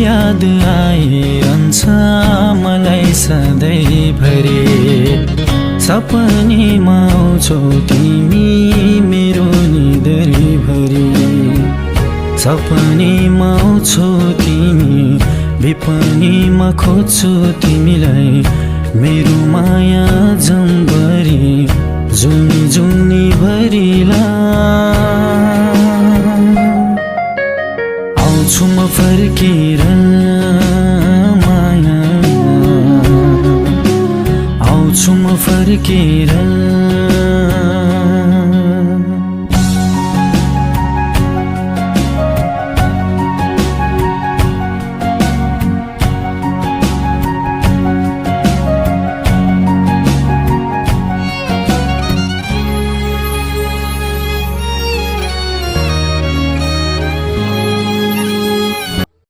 याद आइरहन्छ मलाई सधैँभरि। सपनीमा आउँछौ तिमी मेरो निधरीभरि। सपनीमा आउँछौ तिमी विपनीमा खोज्छु तिमीलाई मेरो माया जम्बरी जुनी जुनी भरिला। आउँछु म फर्केर माया, आउँछु म फर्केर।